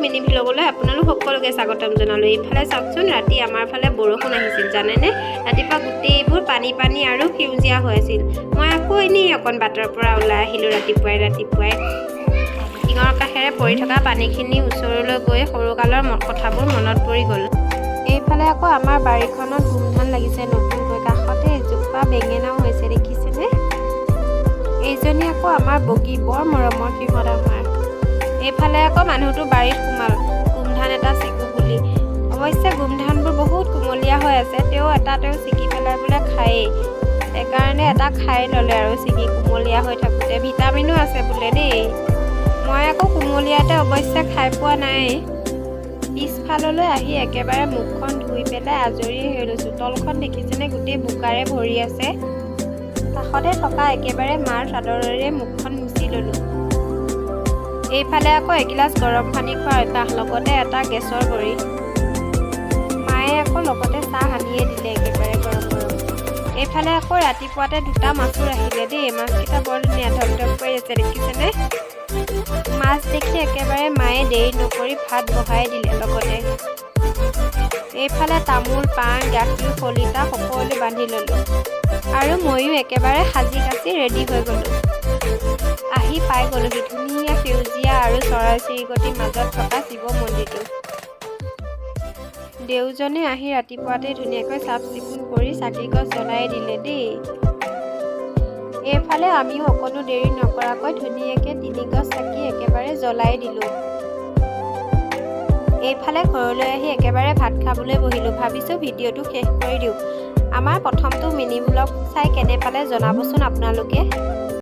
Mini ভ্লগলৈ আপোনালোক সকলোকে স্বাগতম জনালোঁ। এইফালে চাওকচোন, ৰাতি আমাৰ ফালে বৰষুণ আহিছিল জানেনে? ৰাতিপুৱা গোটেইবোৰ পানী পানী আৰু সেউজীয়া হৈ আছিল। মই আকৌ এনেই অকণ বাটৰ পৰা ওলাই আহিলোঁ ৰাতিপুৱাই ৰাতিপুৱাই। টিঙৰ কাষেৰে পৰি থকা পানীখিনি ওচৰলৈ গৈ সৰুকালৰ কথাবোৰ মনত পৰি গ'ল। এইফালে আকৌ আমাৰ বাৰীখনত গোমধান লাগিছে নতুনকৈ, কাষতে এজোপা বেঙেনাও হৈছে, দেখিছেনে? এইজনী আকৌ আমাৰ বগী, বৰ মৰমৰ সিহঁত আমাৰ। এইফালে আকৌ মানুহটো বাৰীত সোমাল গোমধান এটা ছিগো বুলি। অৱশ্যে গোমধানবোৰ বহুত কুমলীয়া হৈ আছে, তেওঁ এটা তেওঁ ছিগি পেলাই বোলে খায়েই, সেইকাৰণে এটা খাই ল'লে আৰু ছিগি কুমলীয়া হৈ থাকোঁতে। ভিটামিনো আছে বোলে দেই। মই আকৌ কুমলীয়াতে অৱশ্যে খাই পোৱা নাই। পিছফাললৈ আহি একেবাৰে মুখখন ধুই পেলাই আজৰি হৈ লৈছোঁ। তলখন দেখিছেনে, গোটেই বোকাৰে ভৰি আছে। কাষতে থকা একেবাৰে মাৰ চাদৰেৰে মুখখন মুচি ল'লোঁ। এইফালে আকৌ এগিলাচ গৰম পানী খোৱাৰ অভ্যাস, লগতে এটা গেছৰ বড়ি। মায়ে আকৌ লগতে চাহ আনিয়ে দিলে একেবাৰে গৰম গৰম। এইফালে আকৌ ৰাতিপুৱাতে দুটা মাছো আহিলে দেই। মাছকেইটা বৰ ধুনীয়া ধক ধক কৰি আছে, দেখিছেনে? মাছ দেখি একেবাৰে মায়ে দেৰি নকৰি ভাত বহাই দিলে লগতে। এইফালে তামোল পাণ গাখীৰ শলিতা সকলো বান্ধি ল'লোঁ আৰু ময়ো একেবাৰে সাজি কাচি ৰেডি হৈ গ'লোঁ। আহি পাই গ'লোহি ধুনীয়া সেউজীয়া আৰু চৰাই চিৰিকটিৰ মাজত থকা শিৱ মন্দিৰটো। দেউজনে আহি ৰাতিপুৱাতেই ধুনীয়াকৈ চাফ চিকুণ কৰি চাকি গছ জ্বলাই দিলে দেই। এইফালে আমিও অকণো দেৰি নকৰাকৈ ধুনীয়াকৈ তিনি গছ চাকি একেবাৰে জ্বলাই দিলোঁ। এইফালে ঘৰলৈ আহি একেবাৰে ভাত খাবলৈ বহিলোঁ। ভাবিছোঁ ভিডিঅ'টো শেষ কৰি দিওঁ। আমাৰ প্ৰথমটো মিনি ভ্লগ চাই কেনে পালে জনাবচোন আপোনালোকে।